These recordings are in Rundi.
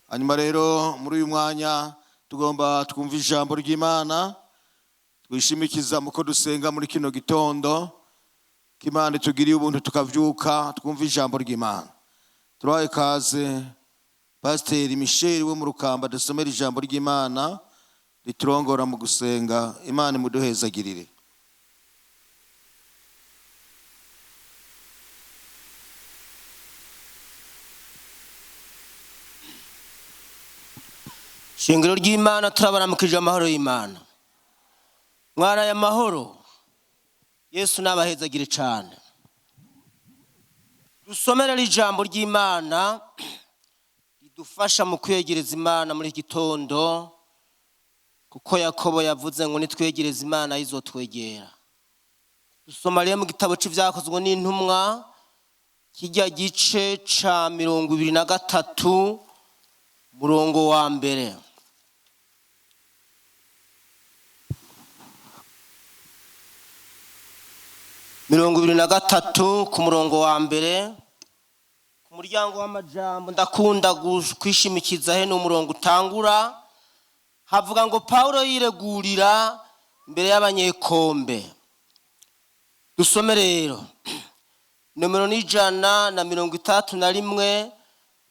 Hanyuma rero muri uyu mwanya tugomba twumva ijambo ry'Imana, twishimikiza muko dusenga muri kino gitondo ko Imana itugiriye ubuntu tukavyuka twumva ijambo ry'Imana. Turahaye ikaze Pasiteri Michel wo mu Rukamba dusomera ijambo ry'Imana riturongora mu gusenga. Imana imuduhezagirire. Shingiro ry'Imana, turabaramukije amahoro y'Imana. Mwaraye amahoro? Yesu nabahezagire cyane. Dusomerere ijambo ry'Imana ridufasha mu kwegereza Imana muri iki gitondo, kuko Yakobo yavuze ngo nitwegereze Imana izotwegera. Dusoma rero mu gitabo c'Ivyakozwe n'Intumwa, kijya gice ca 23, murongo wa mbere. 23 ku murongo wa mbere, ku muryango w'amajambo ndakunda kwishimikiza he n'umurongo utangura havuga ngo Paulo yiregurira imbere y'abanyekombe. Dusome rero nomero ni 161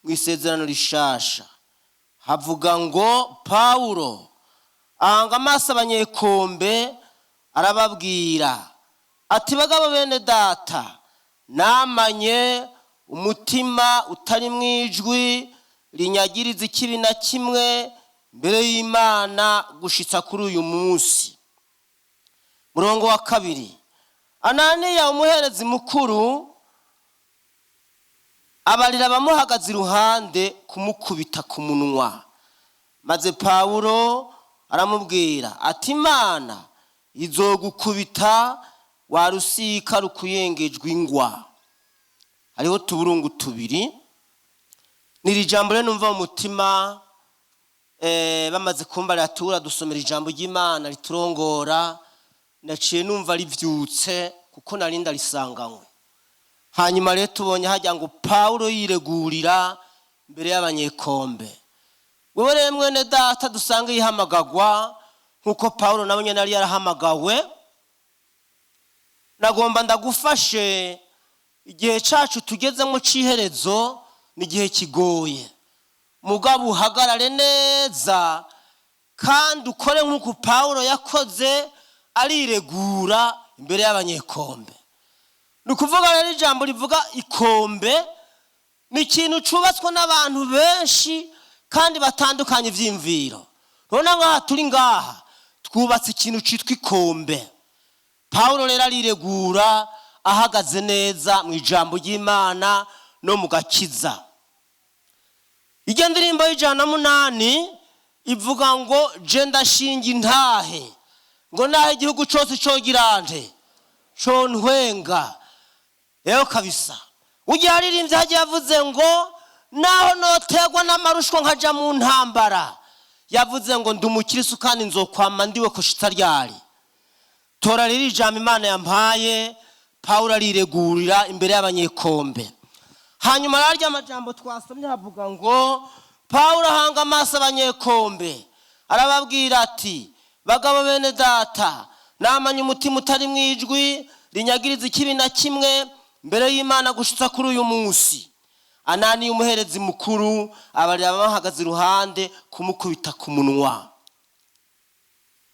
mu Isezerano Rishasha. Havuga ngo Paulo ahanga amaso abanyekombe, arababwira ati: "Bagabo bene data, namanye umutima utari mu ijwi rinyagiriza ikibi na kimwe mbere y'Imana gushitsa kuri uyu munsi." Murongo wa kabiri: Ananiya umuherezi mukuru abarira abamuhagaze iruhande kumukubita ku munwa. Maze Pawulo aramubwira ati: "Imana izogukubita, wa rusika rukuyengejwe ingwa." Hariho tuburungu tubiri. Niri jambo rero numva mu mutima, bamaze kumba riratura dusomera ijambo ry'Imana riturongora, naciye numva rivyutse kuko nari ndarisanganywe. Hanyuma rero tubonye hajya ngo Pawulo yiregurira imbere y'abanyekombe. Wewe rero mwene data dusanga yihamagagwa nk'uko Pawulo nawe nyene yari yarahamagawe, nagomba ndagufashe. Igihe cacu tugezemo c'iherezo ni igihe kigoye, mugabo uhagarare neza kandi ukore nk'uko Pawulo yakoze, ariregura imbere y'abanyekombe. Ni ukuvuga rero ijambo rivuga ikombe ni ikintu cubatswe n'abantu benshi kandi batandukanye ivyiyumviro. Urabona nk'aha turi ngaha twubatse ikintu citwa ikombe. Pawulo rero ariregura ahagaze neza mu ijambo ry'Imana no mu gakiza. Iryo ndirimbo y'108 ivuga ngo: "Je ndashinga intahe ngo naho igihugu cose cogirante contwenga." Rero kabisa ujya yaririmbye hagiye yavuze ngo naho noterwa n'amarushwa nkaja mu ntambara, yavuze ngo ndi umukirisu kandi nzokwama ndiwe kushitsa ryari. Tora rero ijambo Imana yampaye: Pawulo ariregurira imbere y'abanyekombe. Hanyuma rarya amajambo twasomye havuga ngo Pawulo ahanga amaso abanyekombe, arababwira ati: "Bagabo bene data, namanye umutima utari mu ijwi rinyagiriza ikibi na kimwe mbere y'Imana gushitsa kuri uyu munsi." Ananiya umuherezi mukuru abarira abamuhagaze iruhande kumukubita ku munwa.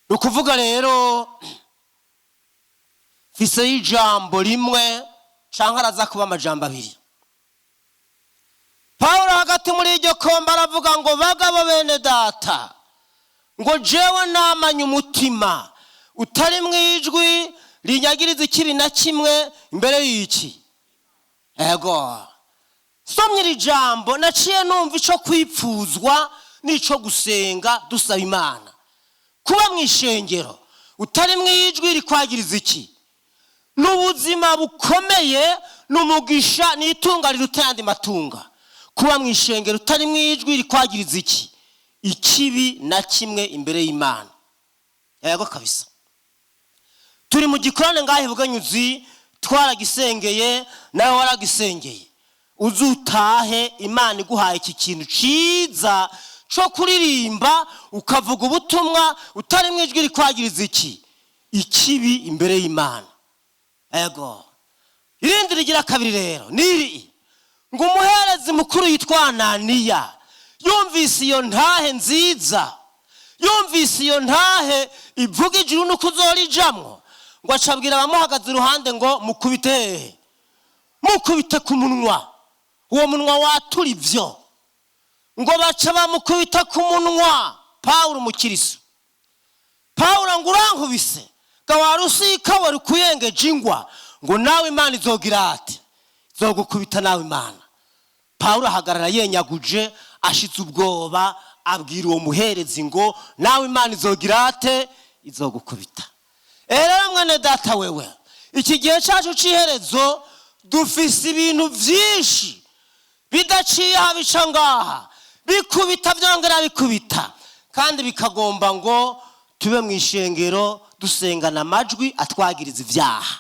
Ni ukuvuga rero mfise y'ijambo rimwe canke araza kuba amajambo abiri. Pawulo hagati muri iryo kombe aravuga ngo: "Bagabo bene data, ngo jewe namanye umutima utari mu ijwi rinyagiriza ikibi na kimwe imbere y'iki." Ego, somye iri jambo naciye numva ico kwipfuzwa n'ico gusenga dusaba Imana. Kuba mu ishengero utari mu ijwi rikwagiriza iki ni ubuzima bukomeye, ni umugisha, ni itunga riruta ayandi matunga. Kuba mu ishengero utari mu ijwi rikwagiriza iki ikibi na kimwe imbere y'Imana. Yego kabisa, turi mu gikorane ngaho Buganyuzi, twaragisengeye, nawe waragisengeye. Uzutahe Imana iguhaye iki kintu ciza co kuririmba, ukavuga ubutumwa utari mu ijwi rikwagiriza iki ikibi imbere y'Imana. Ego, irindi rigira kabiri rero niri ngo umuherezi mukuru yitwa Ananiya yumvise iyo ntahe nziza, yumvise iyo ntahe ivuga ijuru nuko uzorijamwo, ngo acabwira abamuhagaze iruhande ngo mukubite hehe? Mukubite ku munwa, uwo munwa watura ivyo. Ngo baca bamukubita ku munwa Pawulo umukiriso. Pawulo ngo urankubise ngo warusika wari kuyengeje ingwa, ngo nawe Imana izogira ati izogukubita nawe Imana. Pawulo ahagarara yenyaguje ashize ubwoba, abwira uwo muherezi ngo nawe Imana izogira ate izogukubita. Rero mwene data wewe, iki gihe cyacu c'iherezo dufise ibintu vyinshi bidaciye aha bica ngaha, bikubita byongera bikubita, kandi bikagomba ngo tube mu ishengero dusengana amajwi atwagiriza ibyaha.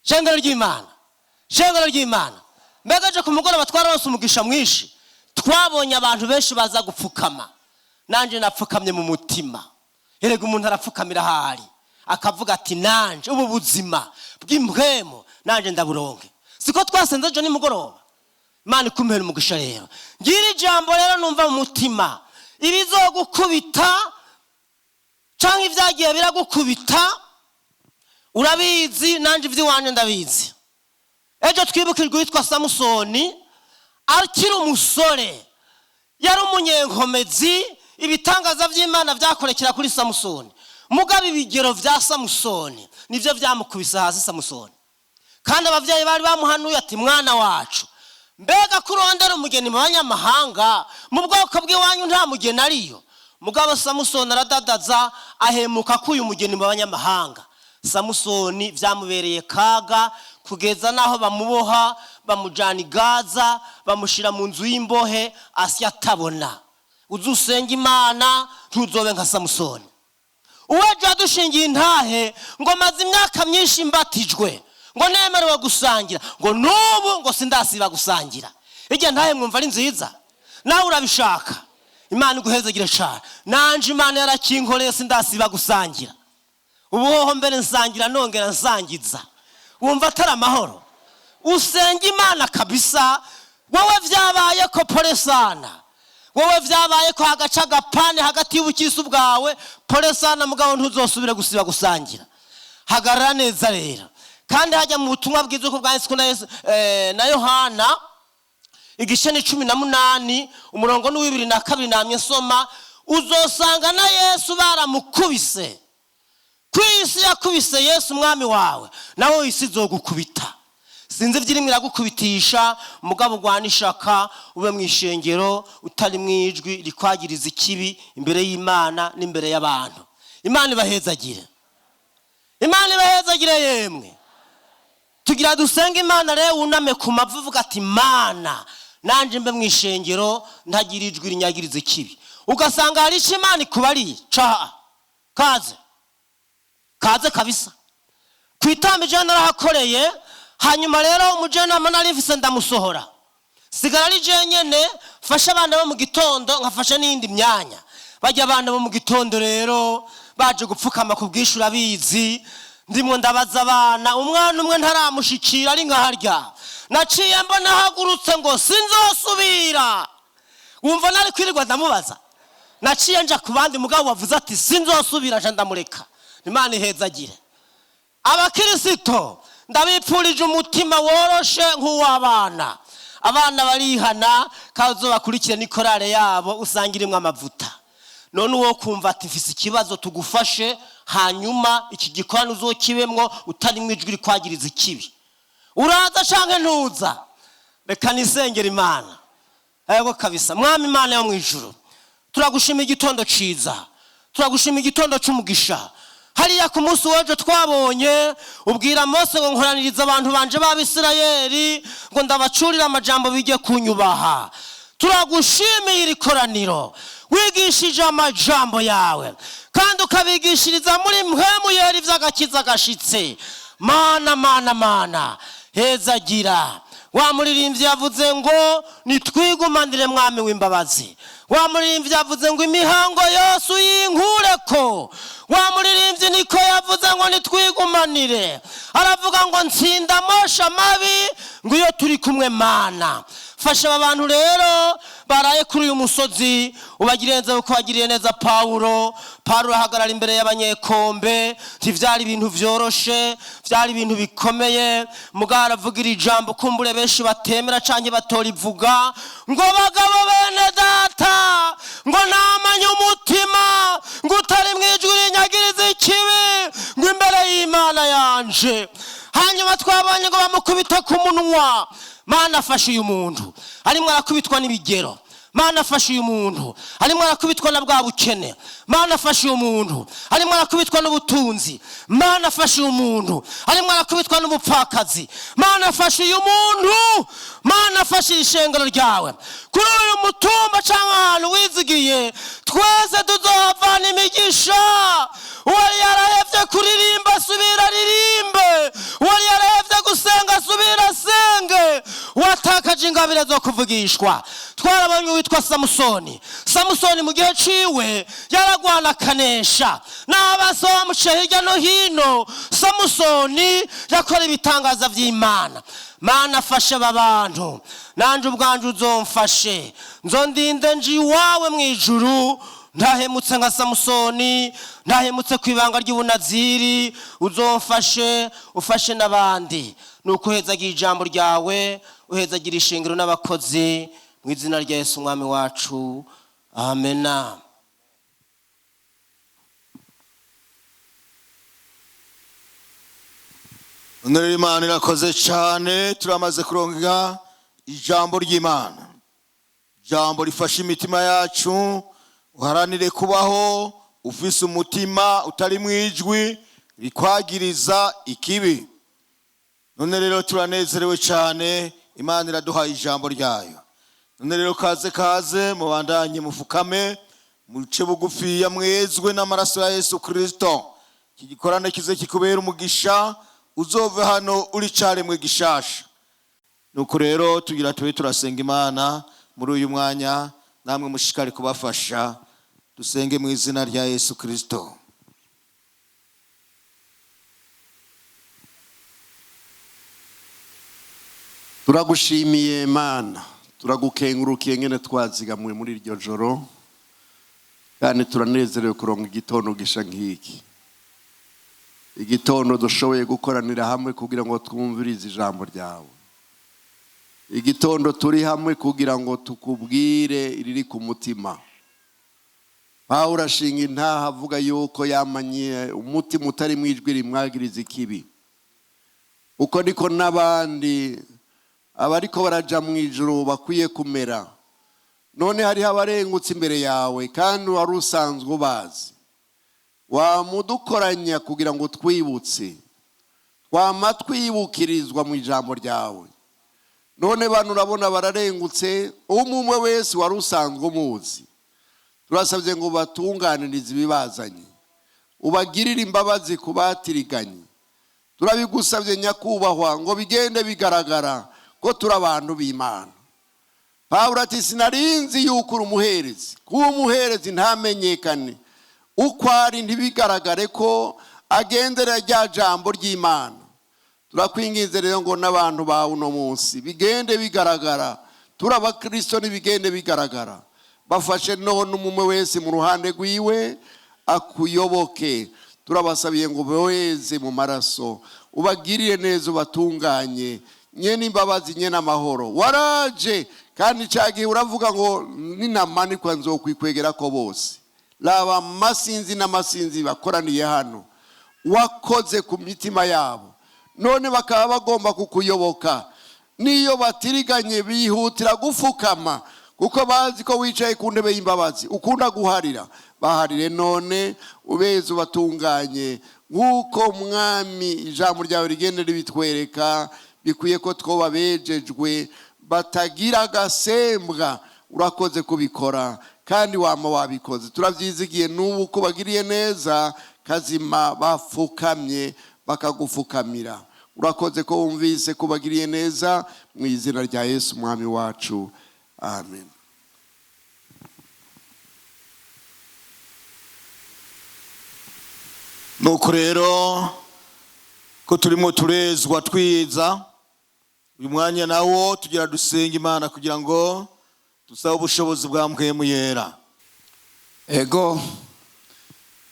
Shengero ry'Imana, shengero ry'Imana, mbega ejo ku mugoroba twararonse umugisha mwinshi, twabonye abantu benshi baza gupfukama. Nanjye napfukamye mu mutima. Erega umuntu arapfukamira ahari akavuga ati nanje ubu buzima bw'impwemu nanje ndaburonke. Siko twasenze ejo nimugoroba? Imana ikumpera umugisha. Rero ngira ijambo rero numva mu mutima, ibizogukubita canke ibyagiye biragukubita urabizi, nanje iby'iwanje ndabizi. Ejo twibukijwe witwa Samusoni akiri umusore, yari umunyenkomezi, ibitangaza by'Imana byakorekera kuri Samusoni. Mugabo ibigero vya Samusoni nivyo vyamukubise hasi Samusoni. Kandi abavyeyi bari bamuhanuye ati mwana wacu, mbega kurondera umugeni mu banyamahanga, mu bwoko bw'iwanyu nta mugeni ariyo. Mugabo Samusoni aradadaza, ahemuka ko uyu mugeni mu banyamahanga. Samusoni vyamubereye kaga kugeza naho bamuboha, bamujana i Gaza, bamushira mu nzu y'imbohe asya atabona. Uzusenga Imana ntuzobe nka Samusoni. Uwejo yadushingiye intahe ngo maze imyaka myinshi mbatijwe, ngo nemerewe gusangira, ngo nubu ngo sindasiba gusangira. Irya ntahe mwumva ari nziza? Nawe urabishaka? Imana iguhezegire cane. Nanje Imana yarakinkoreye, sindasiba gusangira. Ubu hoho mbere nsangira nongera nsangiza. Wumva atari amahoro? Usenga Imana kabisa. Wowe vyabaye ko pole sana, wowe vyabaye ko hagaca agapane hagati y'ubukisu bwawe, pole sana, mugabo ntuzosubire gusiba gusangira. Hagarara neza rero. Kandi hajya mu butumwa bwiza uko bwanditswe na Yesu, na Yohana igice ni 18 umurongo ni 22 namye nsoma, uzosanga na Yesu baramukubise. Ku isi yakubise Yesu umwami wawe, nawe isi izogukubita. Sinzi ivyirimo iragukubitisha, mugabo ugwana ishaka ube mu ishengero utari mu ijwi rikwagiriza ikibi imbere y'Imana n'imbere y'abantu. Imana ibahezagire, Imana ibahezagire. Yemwe, tugira dusenge Imana rero, wuname ku mavi uvuga ati Mana nanje mbe mu ishengero ntagira ijwi rinyagiriza ikibi. Ugasanga hari ico Imana ikubariye, caha kaze kaze kabisa. Kwitamba ijana narahakoreye, hanyuma rero umujenama nari mfise ndamusohora, sigara ari je nyene mfasha abana bo mu gitondo, nkafasha n'iyindi myanya. Bajya abana bo mu gitondo rero baje gupfukama ku bwinshi, urabizi, ndimwo ndabaza abana, umwana umwe ntaramushikira ari nka harya. Naciye mbona ahagurutse ngo sinzosubira. Wumva nari kwirirwa ndamubaza? Naciye nja ku bandi, mugabo wavuze ati sinzosubira, nja ndamureka. Imana ihezagire abakirisito. Ndabipfurije umutima woroshe nk'uw'abana. Abana barihana, kandi bakurikire n'ikorale yabo usanga irimwo amavuta. None uwo kumva ati mfise ikibazo tugufashe, hanyuma iki gikorane uzokibemwo utari mu ijwi rikwagiriza ikibi, uraza canke ntuza? Reka nisengera Imana. Ego kabisa. Mwami Imana yo mu ijuru, turagushima igitondo ciza, turagushima igitondo c'umugisha. Hariya ku munsi w'ejo twabonye ubwira Mose ngo nkoraniriza abantu banje b'Abisirayeli, ngo ndabacurire amajambo bijye kunyubaha. Turagushimiye iri koraniro wigishije amajambo yawe, kandi ukabigishiriza muri mpwemu yera ivy'agakiza gashitse. Mana, mana, mana, hezagira. Wa muririmbyi yavuze ngo nitwigumanire mwami w'imbabazi. Wa muririmbyi yavuze ngo imihango yose uyinkureko. Wa muririmbyi niko yavuze ngo nitwigumanire. Aravuga ngo ntsinda amosha mabi ngo iyo turi kumwe. Mana, fasha aba bantu rero baraye kuri uyu musozi, ubagiriye neza kuko wagiriye neza Pawulo. Pawulo ahagarara imbere y'abanyekombe, ntivyari ibintu vyoroshe, vyari ibintu bikomeye. Mugabo aravugira ijambo kumbure benshi batemera canke batorivuga, ngo bagabo bene data, ngo namanye umutima ngo utari mwijwi rinyagiriza ikibi, ngo imbere y'Imana yanje. Hanyuma twabonye ngo bamukubita ku munwa. Mana, afashe uyu muntu arimo arakubitwa n'ibigero. Mana, afashe uyu muntu arimo arakubitwa na bwa bukene. Mana, afashe uyu muntu arimo arakubitwa n'ubutunzi. Mana, afashe uyu muntu arimo arakubitwa n'umupfakazi. Mana, afashe uyu muntu. Mana, afashe ishengero ryawe kuri uyu mutumba cyangwa ahantu wizigiye. Twese tuzohavana imigisha. Uwari yarahevye kuririmba asubira aririmbe, uwari yarahevye gusenga asubira asenge, watakaje ingabire zo kuvugishwa. Twarabonye uwitwa Samusoni. Samusoni mu gihe ciwe yaragwana akanesha n'abaso bamuciye hirya no hino. Samusoni yakora ibitangaza vy'Imana. Mana, afashe aba bantu, nanje ubwanje uzomfashe, nzondinde nje iwawe mu ijuru ntahemutse nka Samusoni, ntahemutse ku ibanga ry'ubunaziri. Uzomfashe, ufashe n'abandi. Nuko uhezagira ijambo ryawe, uhezagira ishingiro n'abakozi, mu izina rya Yesu umwami wacu, amena. None rero Imana irakoze cyane. Turamaze kuronka ijambo ry'Imana, ijambo rifasha imitima yacu. Uharanire kubaho ufise umutima utari mu ijwi rikwagiriza ikibi. None rero turanezerewe cyane, Imana iraduhaye ijambo ryayo. None rero kaze, kaze mubandanye, mufukame, muce bugufiya, mwezwe n'amaraso ya Yesu Kirisito. Iki gikorane kize kikubera umugisha, uzove hano uri caremwe gishasha. Nuko rero tugira tube turasenga Imana muri uyu mwanya, namwe mushikare kubafasha. Dusenge mu izina rya Yesu Kirisito. Turagushimiye Mana, turagukengurukiye ngene twazigamuwe muri iryo joro, kandi turanezerewe kuronka igitondo gisha nk'iki, igitondo dushoboye gukoranira hamwe kugira ngo twumvirize ijambo ryawe, igitondo turi hamwe kugira ngo tukubwire iriri ku mutima. Pawulo ashinga intaha avuga yuko yamanye umutima utari mu ijwi rimwagiriza ikibi. Uko niko n'abandi abariko baraja mu ijuru bakwiye kumera. None hariho abarengutse imbere yawe kandi wari usanzwe ubazi. Wamudukoranya kugira ngo twibutse, twama twibukirizwa mu ijambo ryawe. None bano urabona bararengutse, umwe umwe wese wari usanzwe umuzi. Turasabye ngo batunganirize ibibazanye, ubagirire imbabazi ku batiriganye. Turabigusabye nyakubahwa, ngo bigende bigaragara ko turi abantu b'Imana. Pawulo ati sinarinzi yuko uri umuherezi. Kuba umuherezi ntamenyekane uko ari, ntibigaragare ko agendera rya jambo ry'Imana. Turakwinginze rero ngo n'abantu bawe uno munsi bigende bigaragara turi abakristo, ntibigende bigaragara. Bafashe none umwe wese mu ruhande rwiwe akuyoboke. Turabasabiye ngo beweze mu maraso, ubagirire neza, ubatunganye, nyene imbabazi, nyene amahoro. Waraje kandi cyagihe uravuga ngo ninamanikwa nzokwikwegera ko bose. Raba amasinzi n'amasinzi bakoraniye hano, wakoze ku mitima yabo, none bakaba bagomba kukuyoboka. Niyo batiriganye bihutira gufukama kuko bazi ko wicaye ku ntebe y'imbabazi, ukunda guharira. Baharire none, ubeze, ubatunganye, nk'uko mwami ijambo ryawe rigenda ribitwereka. Bikwiye ko twoba bejejwe batagira agasembwa. Urakoze kubikora kandi wama wabikoze. Turabyizigiye n'ubu ko bagiriye neza kazima, bafukamye bakagufukamira. Urakoze ko wumvise ko bagiriye neza, mu izina rya Yesu Umwami wacu, amen. Nuko rero ko turimo turezwa twiza, uyu mwanya nawo tugira dusenga Imana kugira ngo dusabe ubushobozi bwa Mpwemu Yera. Ego,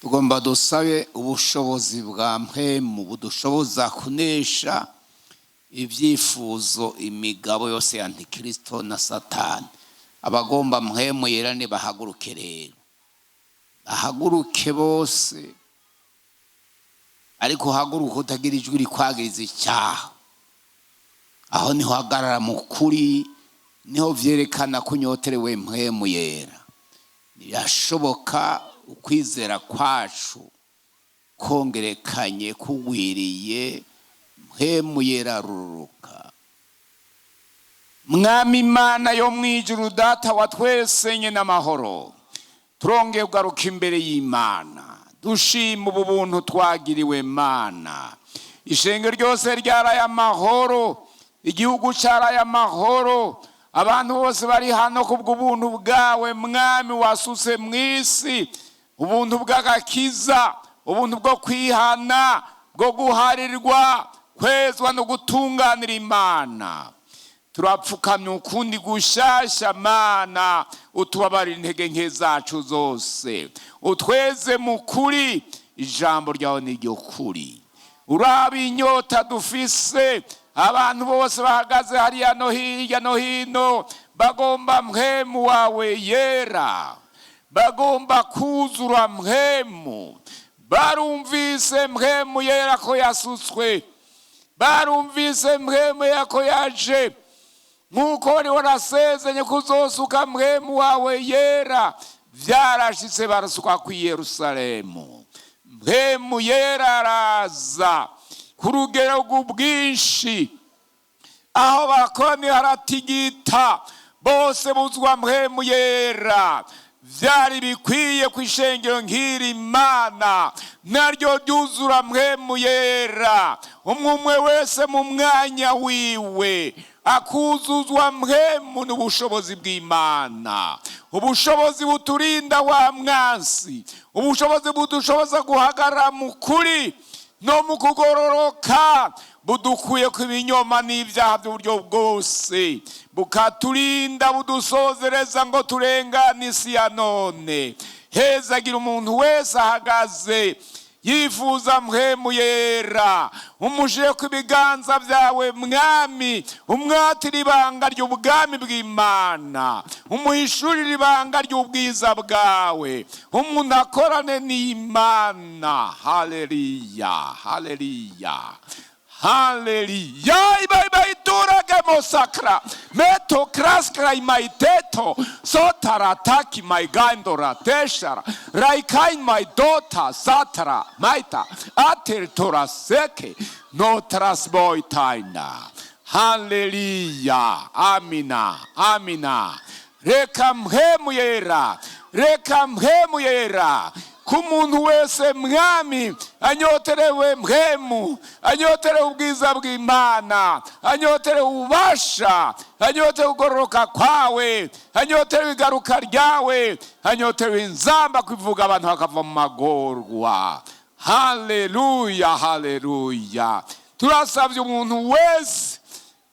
tugomba dusabe ubushobozi bwa Mpwemu budushoboza kunesha ibyifuzo, imigabo yose ya Antikristo na Satani. Abagomba Mpwemu Yera nibahaguruke rero, bahaguruke bose, ariko uhaguruke utagira ijwi rikwagiriza icyaha. Aho niho uhagarara mu kuri, niho vyerekana ko unyoterewe Mpwemu Yera. Birashoboka ukwizera kwacu kongerekanye kugwiriye, Mpwemu Yera ruruka. Mwami Imana yo mwijuru, Data wa twese nye n'amahoro, turongeye kugaruka imbere y'Imana dushima ubu buntu twagiriwe. Mana, ishengero ryose ryaraye amahoro, igihugu cyaraye amahoro, abantu bose bari hano kubw'ubuntu bwawe Mwami wasutse mu isi, ubuntu bw'agakiza, ubuntu bwo kwihana, bwo guharirwa, kwezwa no gutunganira Imana. Turapfukamye ukundi gushasha, Mana, utubabarire intege nke zacu zose, utweze mu kuri, ijambo ryawe ni ryo kuri. Uraba inyota dufise, abantu bose bahagaze hariya no hirya no hino bagomba Mpwemu wawe Yera, bagomba kuzura Mpwemu. Barumvise Mpwemu Yera ko yasutswe, barumvise Mpwemu Yera ko yaje, nk'uko wari warasezanye kuzosuka Mpwemu wawe Yera. Vyarashitse, barasuka ku Yerusalemu. Mpwemu Yera araza ku rugero rw'ubwinshi, aho bakoraniye haratigita, bose buzwa Mpwemu Yera. Vyari bikwiye ku ishengero nk'iri Imana naryo ryuzura Mpwemu Yera, umwe umwe wese mu mwanya wiwe akuzuzwa Mpwemu n'ubushobozi bw'Imana, ubushobozi buturinda wa mwansi, ubushobozi budushoboza guhagarara mu kuri no mu kugororoka, budukuye ku binyoma n'ibyaha by'uburyo bwose, bukaturinda, budusozereza ngo turengane isi ya none. Hezagira umuntu wese ahagaze yifuza Mpwemu Yera, umushire ku biganza byawe Mwami, umwatire ibanga ry'ubwami bw'Imana, umuhishurire ibanga ry'ubwiza bwawe, umuntu akorane n'Imana. Haleluya, haleluya, haleluya. Ibaibayiturage mosakra meto kraskra imaiteto sotarataki maigandora teshara raikain maidota satara maita atertora seke notrasboitaina. Haleluya, amina, amina. Reka Mpwemu Yera, reka Mpwemu Yera ku muntu wese Mwami anyoterewe Mpwemu, anyoterewe ubwiza bw'Imana, anyoterewe ububasha, anyoterewe ugororoka kwawe, anyoterewe igaruka ryawe, anyoterewe inzamba kuvuga abantu bakava mu magorwa. Haleluya, haleluya. Turasabye umuntu wese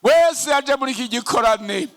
wese yaje muri iki gikorane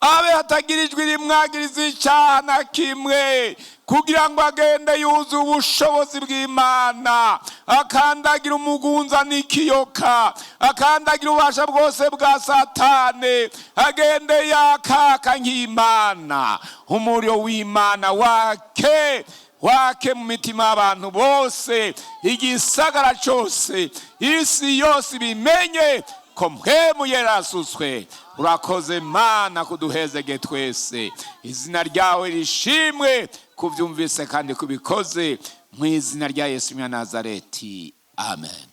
abe hatagira ijwi rimwagiriza icyaha na kimwe, kugira ngo agende yuzuye ubushobozi bw'Imana, akandagira umugunza n'ikiyoka, akandagira ububasha bwose bwa Satani, agende yakaka nk'Imana, umuriro w'Imana wake wake mu mitima y'abantu bose, igisagara cyose, isi yose ibimenye ko Mpwemu yarasuswe. Urakoze Mana kuduhezege twese, izina ryawe rishimwe kubyumvise kandi kubikoze, mu izina rya Yesu wa Nazareti, amen.